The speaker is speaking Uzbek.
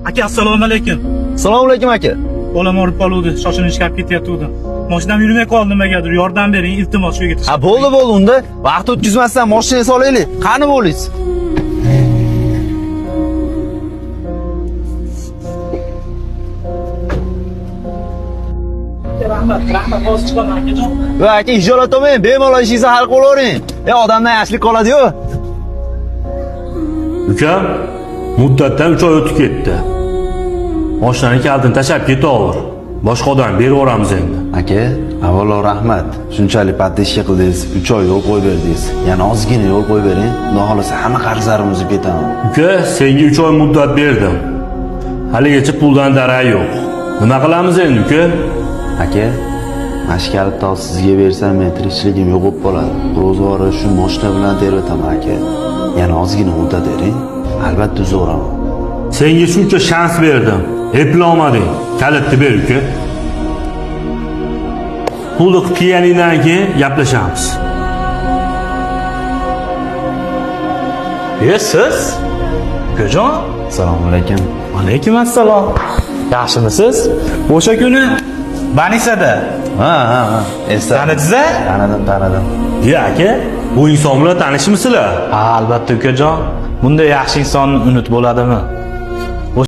Aka, assalomu alaykum. Assalomu alaykum aka. Bolam og'rib qoluvdi, shoshilinch chiqib ketayotgandim. Mashinam yurmay qoldi nimagadir. Yordam bering, iltimos shu yerga. Ha bo'ldi bo'ldi unda. Vaqt o'tkazmasdan mashinaga solaylik. Qani bo'liz? Rahmat, rahmat, hozir chiqaman akajon. Va aka hijolat olmang, bemalol ishingizni hal qilavering. E odamdan yaxshilik qoladi-yu. Ukam, muddatdan 3 oy o'tib ketdi. Mashinani kalitini tashlab ketaver. Boshqa odam berib yuboramiz endi. Aka, avvalo rahmat. Shunchalik поддержка qildingiz, 3 oy yo'l qo'yib berdingiz. Yana ozgina yo'l qo'yib bering. Xudo xolasa hamma qarzlarimizni uzib ketaman. Uka, senga 3 oy muddat berdim. Haligacha puldan darak yo'q. Nima qilamiz endi, uka? Aka, mana shu kalitni hozir sizga bersam, men tirikchiligim yo'q bo'lib qoladi. Ro'zg'ori shu moshina bilan terataman aka. Yana ozgina muddat bering, albatta uzaveraman. Senga shuncha shans berdim. Eplolmading. Kalitni ber, uka. Pulni qilib kelganingdan keyin gaplashamiz. E, siz? Ukajon? Assalomu alaykum. Alaykum assalom. Yaxshimisiz? O'sha kuni Banisada Ha, ha, ha. Esladim. Tanidingiz-a? Tanidim, tanidim. Ya aka, bu inson bilan tanishmisizlar? Ha, albatta ukajon. Bunday yaxshi insonni unutib bo'ladimi?